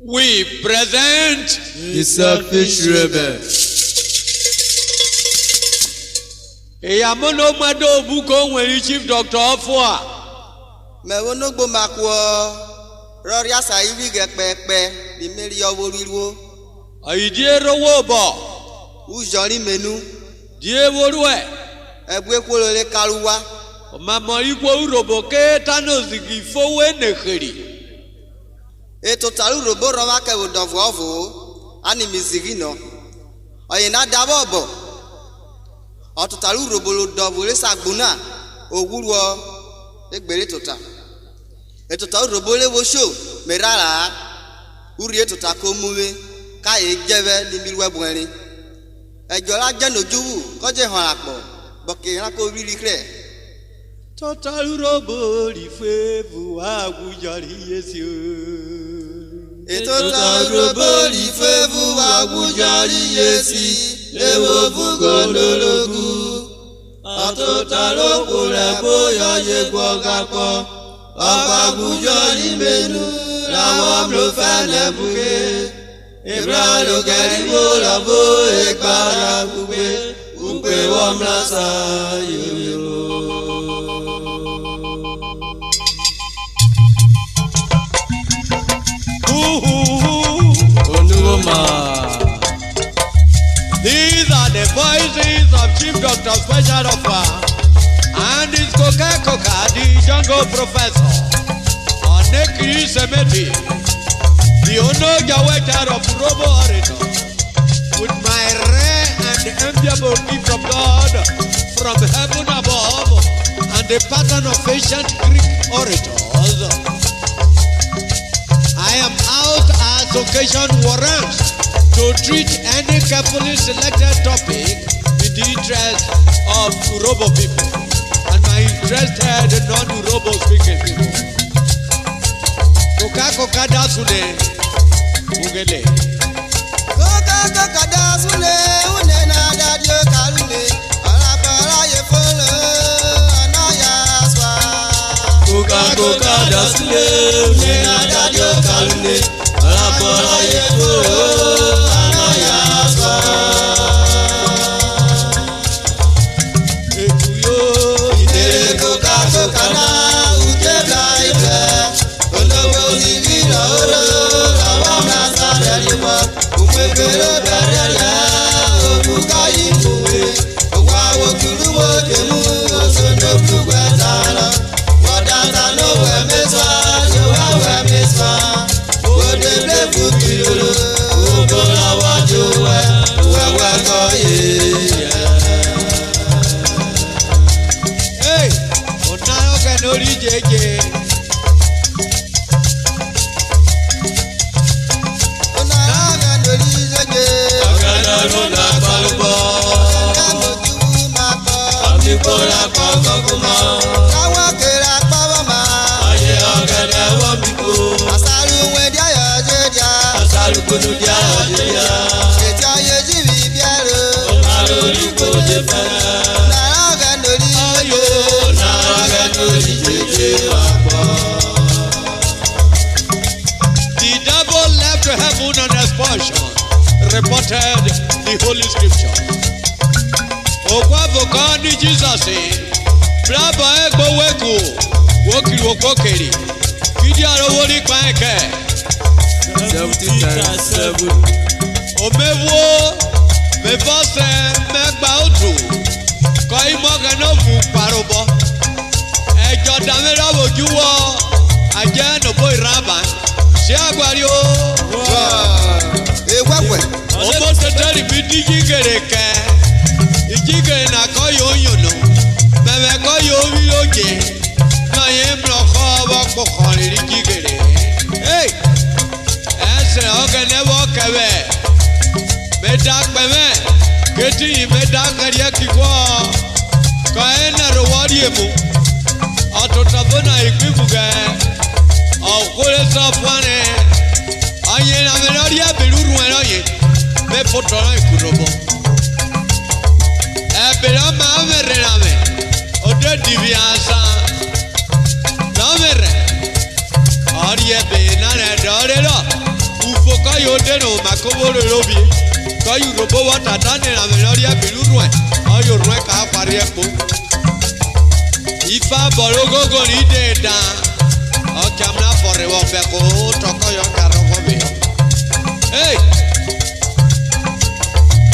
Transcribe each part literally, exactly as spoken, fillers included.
We present the selfish rebel. Eya mono muẹdo obuko wẹn ri Chief Doctor ọfua. Me vwo nogbo ma kuọ, rọ ria sa ivwighrẹ kpẹkpẹ ri me reyọ vwo ruiruo. Ọyidie ro wo obọ? Ujọ ri me nu. Die wo ruẹ? Ẹguekworo re karuwa. Omamọ ihwo Urhobo ke tanẹ ozighi fo we ne kheri. Etota rẹ Urhobo rhọvwa kẹ vwẹ odọ vuọvo-o, a ni mi zighi nọ. Ọyena da vwẹ obọ, ọtota rẹ Urhobo rẹ odọvo re sa gbu na, o ghwuruọ, e gbe re tota. Etota Urhobo re vwo sho, me rhara-a, urhi etota ko mu vwe, kẹ ayen jẹ vwẹ ni mi ruẹ buẹnre. Ẹdjọ ra djẹ na odjuvwu, kọ je họnre akpọ, bọke erhan ko rhiri krẹ. Tota Urhobo ri fuevu aghwujọ ri Jesu. Etota Urhobo ri fuevu aghwujọ ri Jesu, evo vughe onorogu. Ọtota rẹ ohwo rẹ ẹbo yọ je guọghọ akpọ, ọvo aghwujọ ri me nu, ra vwọ mrẹ ofẹnẹ buge. Ebra ro kẹrivwo rọ vwo ekpara kugbe, ukpe wọ mrasan yoyovwo. Onuwoma. These are the voices of Chief Doctor Special Offer and his Coca Coca, the jungle professor. Onekiri Semeti, the Ono Jaweta of Urhobo Orator, with my rare and enviable gift of God from heaven above and the pattern of ancient Greek orators. I am out as occasion warrants to treat any carefully selected topic in the interest of Urhobo people and my interested non-Urhobo speaking people. Coca Coca da sune, ugele. Coca Coca da sune, une na da dio kalune, ala bala ye folo, ana ya swa. Coca Coca da sune, une na da dio kalune, ala bala ye folo, ana ya swa. Ekuyo, idere Coca Coca na, uje bla ibre. Olówó ní rírọ̀ oró, àwa máa sáré ní wọn. Òun èpèrè bẹ̀rẹ̀ rẹ̀, òkú káyí mú e. Òwò àwòkúrú wo dé mú, òṣèlú òkú wẹ̀ sá lọ. Wọ́n dáadáa ló wẹ̀ mí sọ, ṣé wá wẹ̀ mí sọ? Wo dé blé fún kìlóró, òbó lọ́wọ́ jó wẹ̀, wẹ̀wẹ̀ kọ́ yé. Hey, ọ̀nà ọ̀gá lórí jẹjẹ. Ọ̀nà ọ̀gá lórí jẹjẹ. Ọ̀gá lọ́rùn náà pálọ̀pọ̀. Ọ̀gá lójú máa pọ̀. Àmì kò rà pọ̀ kọ̀kọ̀ mọ́. Káwọn kéré apá wọ́n máa. Ayé ọ̀gá lẹ́wọ̀n mi kú. Àṣàlù wẹ̀ di ayọ̀ ṣe di a. Àṣàlù kùnú di ayọ̀ ṣe di a. Ètò ayé jì mí bí ẹ̀rọ. Ọ̀gá lórí kò dé fẹ́. Nara ọ̀gá lórí. Ayò, nara ọ̀gá lórí jẹjẹ wà pọ̀. The devil left heaven on expulsion, reported the Holy Scripture. Okwavo kọ ni Jizọs, brabọ egbo weku, wo kiri wo kpokeri, kidie ọ ro vwori kpahen kẹ. Seventy times seven. O me vwo, me vọ sẹ, me gba otu, kọ imọ Ọghẹnẹ ovu kparobọ. Ẹdjọ da me rọ vwo djuwọ, a jẹ nẹ obo irhaban, si aguario. Ewẹwẹ. Omotetere mi di ijighere kẹ, ijighere na kọye oyono, mẹvwẹ kọye ovwiro je, nọyen mrọkọ vwọ kpokọ rere ijighere. Hey! Ẹsẹ Ọghẹnẹ vwọ kẹ vwẹ, me da kpẹvwẹ, ke etiyin me da hẹriẹ kẹ ihwo, kọ enẹ ro wọ riemu. Ọtotọ ọvo na ikpimughẹ, ọhwo re se ọfuanrẹ, ọyen ame rọ riẹbe rẹ urhuẹn rọyen, me fotọ rọyen kurhobo. Ẹbe rẹ ọmavwerhe rẹ ame, o de divwi asan, rọ vwerhẹ, ọ riẹbe na rẹ ẹdẹ ọ rerọ. Eno oma ko vwo rere ovie, kọye urhobo vwọ ta tanẹ eranvwe rọ riẹn ẹbe rẹ urhuẹn, ọye orhuẹn ka hwarhiẹ kpo. Ifa bọrọ ogogo ride da, ọ cha mrẹ afọ rhe vwọ bẹn kẹ otọ kọye ọ ka rhọghọ phihọ. Hey!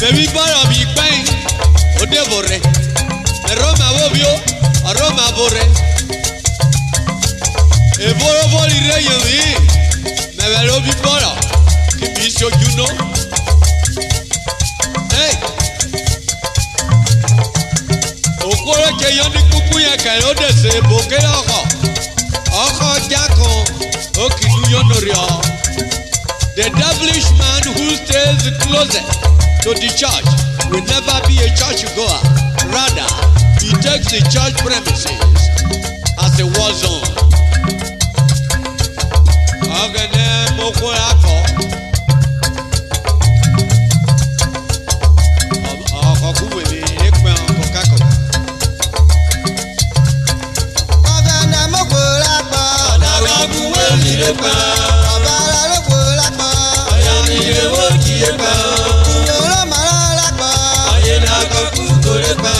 Me vwi bọrọ mi kpẹn, o de vwo rhe. Me rhoma vwo vio, ọ rhoma vwo rhe. Evo ro vwori rhe yovwi-in, mẹvwẹ ro vwi bọrọ, ki mi se odju no. Hey! Ohwo re che yono ikpukpu yen kẹrẹ o de se ebo kerẹ ọghọ, ọghọ djakan, o ki nu yono riọ. The devilish man who stays closer to the church will never be a church goer. Rather, he takes the church premises as a war zone. Ọghẹnẹ ohwo ra kọ. Ọ-, ọkọ ku wevwi re kpẹn ọkọ kakọ. Ọghẹnẹ mohwo ra kpọ. Ọdagba gu we mi re kpẹn. Ọbara ro hwo ra kpọ. Ọya mi re wo ki ye kpẹn. Iyoro mara ra kpọ. Ọye na kọ ku ko re kpẹn.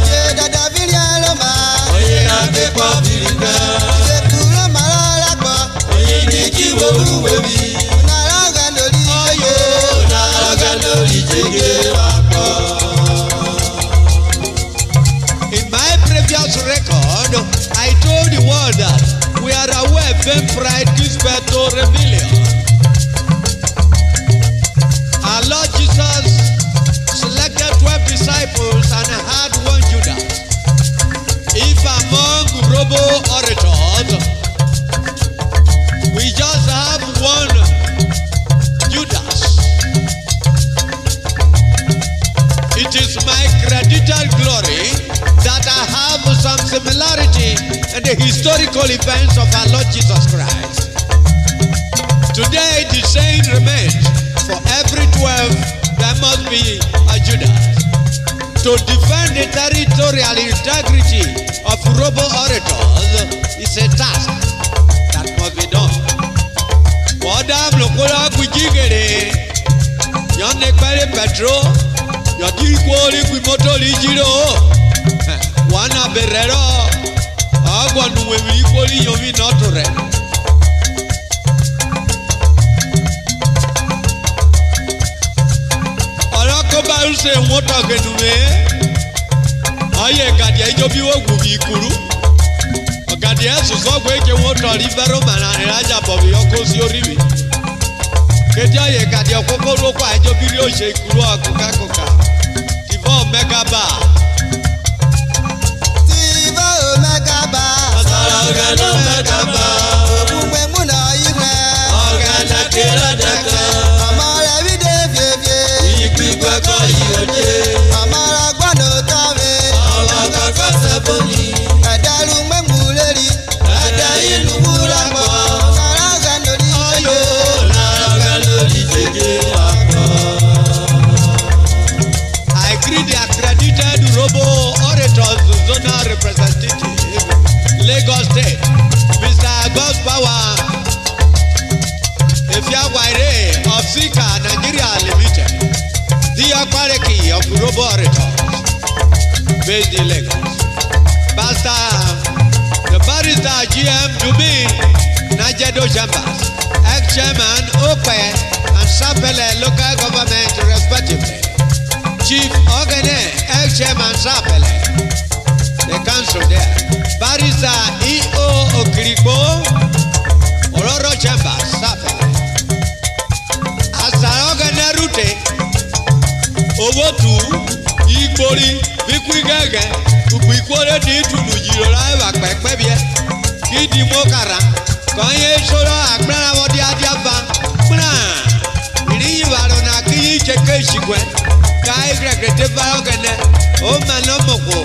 Iye dada viriẹ ro ma. Ọye na ke kpọ viri kpẹn. Iye ku ro mara ra kpọ. Oyin ni ki wo ru we mi. Una ra ga lori. Ọye, una ra ga lori jege wa kpọ. In my previous record, I told the world that we are aware vain pride gives birth to rebellion. Our Lord Jesus selected twelve disciples and had one Judas. If among Urhobo orators, we just have one Judas, it is my credited glory that I have some similarity in the historical events of our Lord Jesus Christ. Today, the saying remains, for every twelve, there must be a Judas. To defend the territorial integrity of Urhobo orators is a task that must be done. Wọ da mrẹ ohwo rọ gu idjighere, yọ nẹ ekpẹn rẹ pẹtro, yọ dia ihwo ri gu imoto ri jiro-o. Wa na be rhẹrọ, ọ guọnọ uwevwi rẹ ihwo ri yovwin nọ torhẹ. Ọ rọ koba ru se won otọ ghe nure-e, ọye egadiẹ ejobi vwo ghwu vwi ikuru. Ọgadiẹ ẹsosuọ ghwe che won otọ ri vẹ Roma na re ra jabọ phihọ ko si orhivwi. Kẹ ọtiọye egadiẹ ọkpokpọ ru okwa ejobi ri oshe ikuru ọkoka koka. Tivọ omẹga ba. Tivọ omẹga ba. Ọsara Ọghẹnẹ omẹga ba. Ogbugbe mu na ighwrẹ. Ọghẹnẹ kerẹ dẹkẹ. Ọmọ rẹ vide vievie. Igbigbe kọ iyoje. Ọmọ rẹ ọgbọnọ otọ ve. Ọmọ kọkọ sẹboni. Ẹdẹ ru umwemwu reri. Ẹdẹ inu ghwura kpọ. Ọsara Ọghẹnẹ ori. Ọyo, na Ọghẹnẹ ori jeje akpọ. I greet the accredited Urhobo Orators Zonal Representative, Lagos State, Mister God's Power Efiawaire of Sika Nigeria Limited, the Akpareki of Urhobo Orators, based in Lagos. Pastor, the Barrister G M Dubin, Najedo Chambers, ex-chairman Okpe and Sapele local government respectively. Chief Ogene, ex-chairman Sapele, the council there. Barrister E O Okirikpo, Ororo Chambers, Sapele. Asan rẹ Ọghẹnẹ rute, obotu, igbori, vẹ ikun ighẹnghẹn, kugbe ihwo re di itunu yiro ra epha kpẹkpẹvwiẹ, ki di muo kara, kọye e choro akpran ra vwọ dia dia va, kpran, iriyin vwaro na ki yi che ke shiguẹ, ka ighwrẹghrẹ te va Ọghẹnẹ, oma nọ mọ ohwo,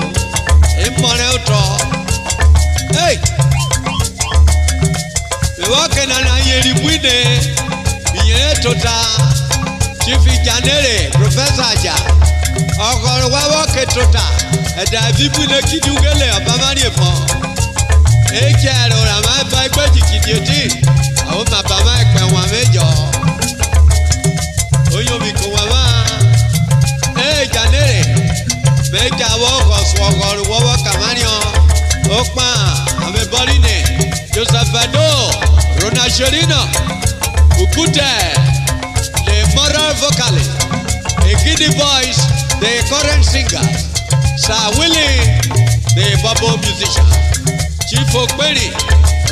emọ rẹ otọ. Hey! Vwẹ ọke nana yen ri buine, mi yere tota, Chief Ijanere, Professor Aja, ọghọrọ wa vwọ ke tota, ẹdẹ vi buine kidie ughele ọbama riepọ. E jẹ ẹro ra ma vẹ egbeji kidie eti, ọ ma bama ẹkpẹn wan me jọ. Serino Ukute, the moral vocalist, Ekidi Boys, the current singer, Sir Willie, the bubble musician, Chief Okperi,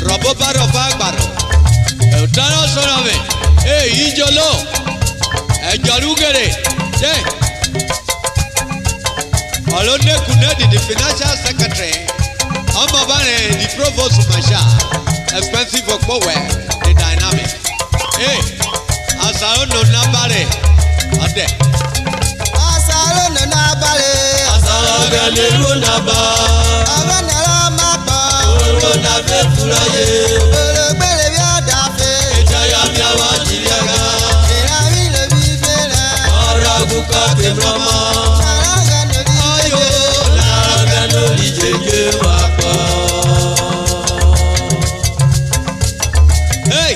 Robo Baro Fagbaro, Utano Sonobe, eh, Ijolo, Ejọrẹ Ughere, eh, Oloneku Nedi, the financial secretary, Ọmọbare, the provost marshal, expensive Okpowẹ, the dynamic. Hey, Asaro no nabare, ọdẹ. Asaro no nabare. Asaro gẹlẹ ruo naba. Ọvẹnẹ rọ ma kpọ. Oro na fe fura ye. Oro gbere via da fe. Ejaya mi awa jiri aga. Era mi lo mi fera. Ọrọ gu kọ ke mrọmọ. Asaro gẹlẹ ri. Ayo. Asaro gẹlẹ ri jeje wa kpọ. Hey,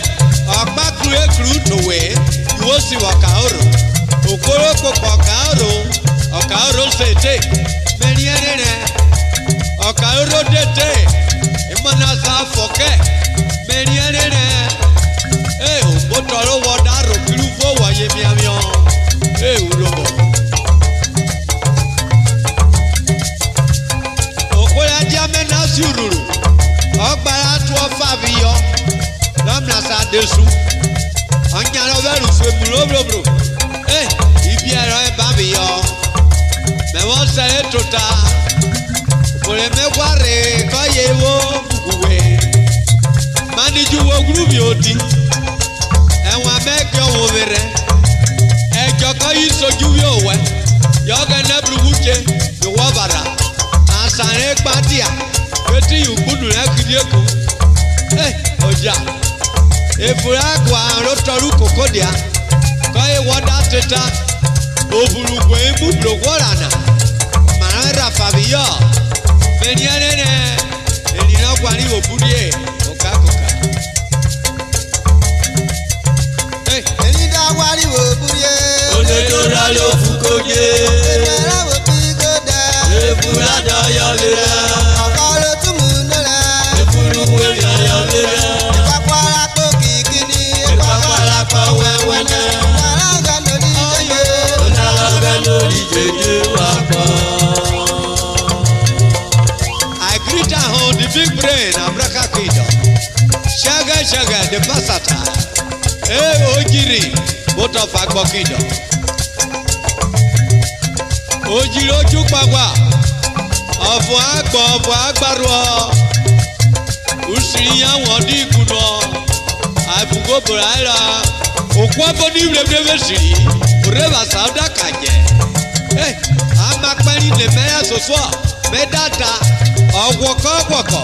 ọkpakru ekru te owẹ, ihwo sivwẹ ọkaoro. Ohwo ro kpokpo ọkaoro, ọkaoro se te. Me riẹnre rẹ ọkaoro de te, emọ na sa fọ kẹ. Me riẹnre rẹ, hey, obotọ ro wọ da ro kiri uvo wọ ye miavwiọ. Hey, urhobo. Ohwo rẹ dia mẹ na si urhuru, ọ gba ra tuọ ọfa phiyọ, rọ mrasan de sun. Ọ yanran vẹ rẹ ufuemu ro bro bro. E, ibiẹ rọyen ba phiyọ. Mẹ vwọ sẹre tota, obo re me ghwa rhe kọye vwo uwe. Mani ji wo ghwruvwi odi, ẹnwan mẹ kẹ ọvwovwerhẹ. Ẹdjọ kọye isodje uvie owẹ, yẹ Ọghẹnẹ bru vwo uche, yẹ owọ ọbara. Asan re gba dia, etiyin ugbunu rẹ ẹkidieku. E, oja, evun rẹ aguan ro tọrọ ukoko dia, kọye wọ da te ta, ovwurugbe emu bro ghwọ ra na, ma rẹ erha pha phiyọ, me riẹnre nẹ eri rọ ghwa ri vwo burie koka koka. Hey. Eri da ghwa ri vwo burie. Onedo ra lo fu kode. Eri ra vwo kpi kode. Efu ra da ya vera. Ọkọ ro tumu no ra. Efu ru we ya ya vera. Epakpọ ra kpo kikini. Epakpọ ra kpo wẹwẹnẹ. Nara ga no ri jeje. Nara ga no ri jeje wa kpọ. I greet her on the big brain, Abraka Kingdom. Shege, shege, the versatile. E ojiri, but of Agbo Kingdom. Ojiri oju kpagba, ọvo agbo, ọvo agbaruọ. Usiri ya wọn di igbunọ. Avugo bora era. Okwu ọvo ni mremre vwe siri. Orevasa ọda ka jẹ. Eh, a ma kpẹri ne mẹ rẹsosuọ. Me da ta, ọghwọkọ ọghwọkọ,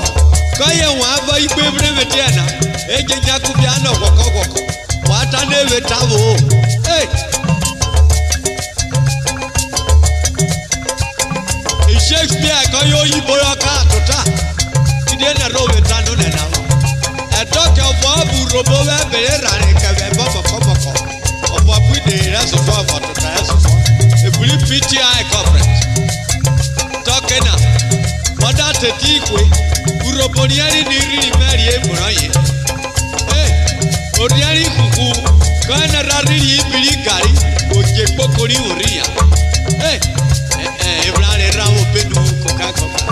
kọye wan vọ ikpe vrẹn vwẹ etiẹ na, e je nyaku phia nẹ ọghwọkọ ọghwọkọ, wa ta nẹ e vwe tavwo-o. Hey! Shakespeare kọye oyibo rọ ka tota, kidie nẹ ẹrhovwo eta nonẹ na. Ẹdọke ọvuọvo Urhobo vwẹ ẹbẹre erhanre kẹ vwẹ ẹbọ mọkọ mọkọ. Ọvuọvo ide rẹ ẹsosuọ, ọvuọvo tota rẹ ẹsosuọ. Ebri P T I conference. Tọke na, wọ da tete ihwe, Urhobo riẹnre ni rhiri mẹri emu rọyen. E, o riẹnre ihuvwu, kọyen a rha rhiri ibiri gari, o je kpokori vwo rhiyan. E, e, e, evrare rha vwẹ obenu koka koka.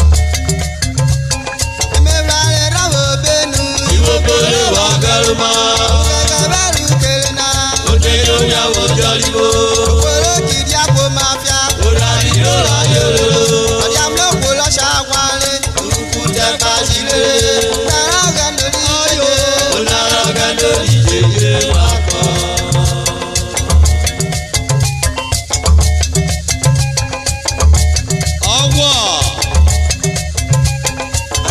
Emevrare rha vwẹ obenu. Ihwo kporo vwọ gẹruma. Ọghẹghẹ vẹ ru kere na. Ote yo nya wo jọriwo. Okporo ki dia kpo mafia. Ora ri ro ra yororo. Ọdia mrẹ ohwo rọ sha ghwanre. Ukute kpazi rere. Nara ọghẹnẹ ri jeje. Onara ọghẹnẹ ri jeje wa kọ. Ọghwọ.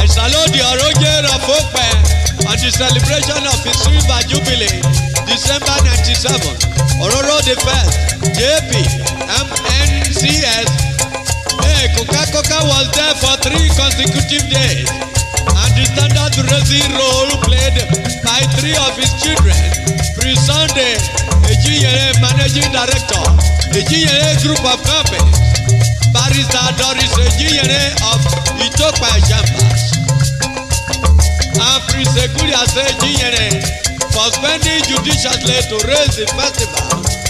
Ẹsalodi ọroje rọ fo kpẹ on the celebration of his silver jubilee, December ninety-seven, Ororo the first, J P, M N C S. Hey, Coca-Cola was there for three consecutive days, and the standard raising role played by three of his children, Prince Sunday Ejiyere, Managing Director, Ejiyere Group of Companies, Barrister Doris Ejiyere of Itokpa Chambers, and Prince Eguliase Ejiyere, for spending judiciously to raise the festival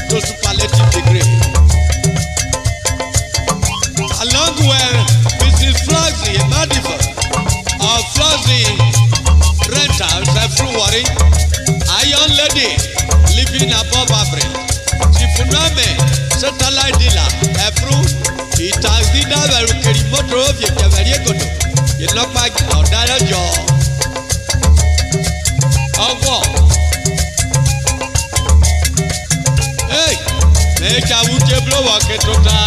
to superlative degree. Along with Missus Flossie Emadifo of Flossie Rentals, Efruwori, Iron Lady living above average, Chief Name, satellite dealer, Efru, itaxi da vwẹ ukeri motor ovie jẹvwẹri ekoto, inọkpa ọdara jọ. Ọghwọ. Hey, me cha vwo uche bro vwọ ke tota.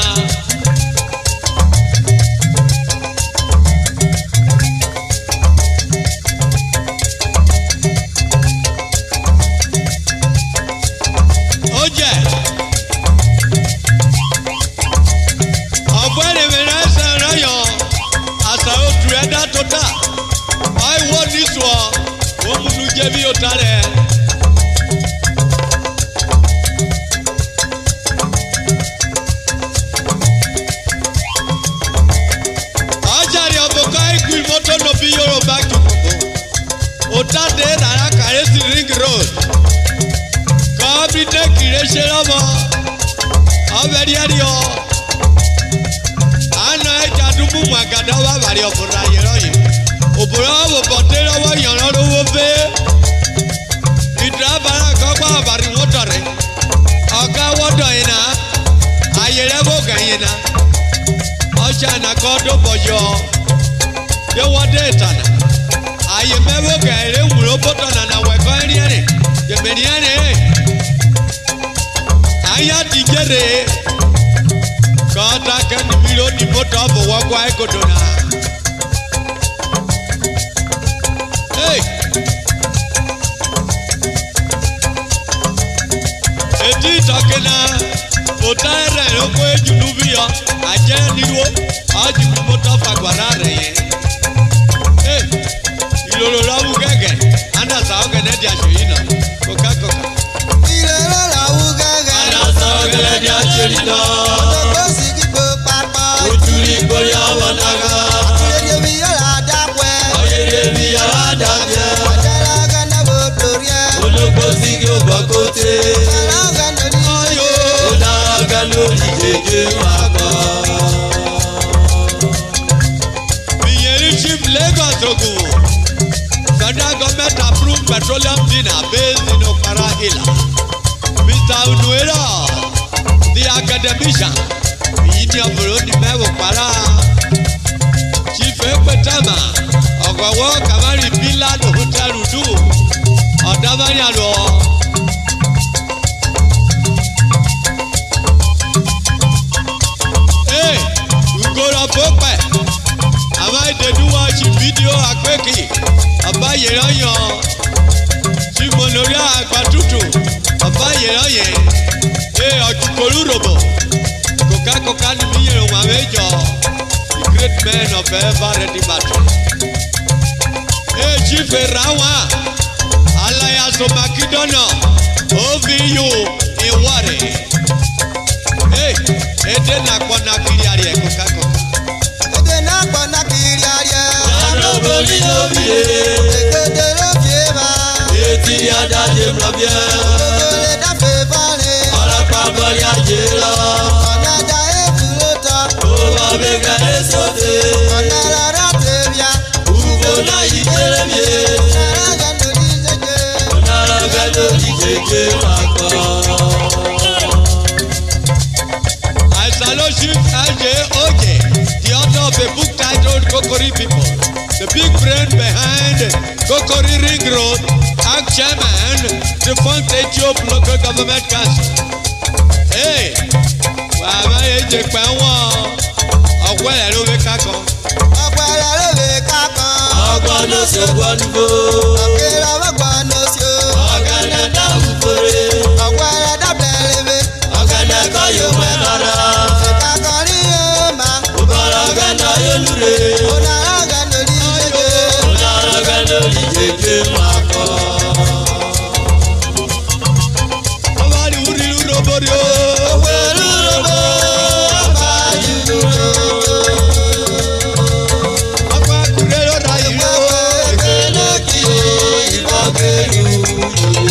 Ojẹ. Ọvuẹrẹvwe rẹ asan rọye, asan otu rẹ da tota, ọ ihwo ni suọ, wo mu nu je vwẹ ota rẹ. Ọ cha rhe ọvo kọ ikun imoto no bi Yoruba chukwu. Ota de rara kare si Ring Road. Kọ mi de ki re sherọ vwọ, ọ vwẹ riẹriọ. A nọ ẹcha du mu mu agada wa vware ọvo rẹ aye rọye. Obo rọ vwobọ te rọ vwọ yọnrọn ro vwo ve. Idrava ra kọ gba vware iwotọ rhe. Ọga wọ dọ yena, aye rẹ vwẹ ogan yena. Ọshare na kọ dobọ yọ, ye wọ de eta na. Aye mẹ vwẹ ogan re wuru obotọ nana, wẹ kọ riẹnre, ye me riẹnre-e. Ayen didjerhe, kọ ta kẹ ni mi ro ni moto ọvo wọ gua ẹgodo na. Hey! Eti tọke na, ota ẹrẹ rẹ ohwo edjunu phiyọ, a jẹ ni ruo, ọ ji mu moto ọfa guara rẹ yen. Hey! Iroro rọ vwẹ ugẹgẹ, a da sa Ọghẹnẹ dia sheri nọ, koka koka. Iroro rọ vwẹ ugẹgẹ. A da sa Ọghẹnẹ dia sheri nọ. Ọdọ kpo si ki kpo kpakpọ. Otu ri kpori ọvọ na gha. Ọtu re riomi yọ ra da hwẹ. Ọye riomi yọ ra da viẹ. Ọdẹ rẹ Ọghẹnẹ vwo doriẹ. Ologbo si ki obọ kote. Ọdẹ rẹ Ọghẹnẹ ri. Ọdẹ rẹ Ọghẹnẹ ri jeje wa kọ. Iyeri Chief Lagos Ogun, Federal Government approved petroleum dealer based in Okpara Ila. Mister Unuero, the academician, iyi ni ọvọrọ ni mẹ vwẹ Okpara. Chief Ekpetama, ọghọghọ Kamari Villa no Hotel Udu, ọdavarian ruọ. Hey, ugoro ọvo kpẹ, avwanre de nu watch video akpeki, ọbaye rọye, Shimon Oria Agbatutu, ọbaye rọye, hey, ọchuko rẹ Urhobo, koka koka ni mi yere wanvwe jọ, the great men of ever ready battle. Hey, Chief Erawan, Alliance Makedonia, O V U, Iware. Hey, ede na akpọ na ki riariẹ koka koka. Ede na akpọ na ki riariẹ. Yaro boli ovie. Ekede ro vie ma. Eti ya da je mrọbiẹ. Ekede re da fe vare. Ọrọkpa bọri aje rọ. Ọna da evun rotọ. Owọ vwẹ egha esote. Ọna rara te phia. Uvo na yi kere mie. Ọna ra ga no ri jeje. Ọna ra ga no ri jeje wa kọ. I salute Chief L J Oye, the author of a book titled Kokori People, the big brain behind Kokori Ring Road, and chairman, defunct Etiop Local Government Council. Hey, wa ma eje kpẹ wọn, ọghwẹrẹ ro ve kakọ. Ọghwẹrẹ ro ve kakọ. Ọgbọ no si ogbọ nugbo. Ọghwẹrẹ ọgbọ no si o. Ọghẹrẹ da ufore. Ọghwẹrẹ da bẹrẹ ve. Ọghẹnẹ kọye owẹ nọrọ. Kakọ ri oma. Obọrọ Ọghẹnẹ ọye nure. Ona Ọghẹnẹ ri jeje. Ona Ọghẹnẹ ri jeje ma kọ. Ọba ri urhi ru robo rio. Owe ru robo, ọba ri ru robo. Ọba kure ro ra yi ro. Ọba kure ro ra yi ro.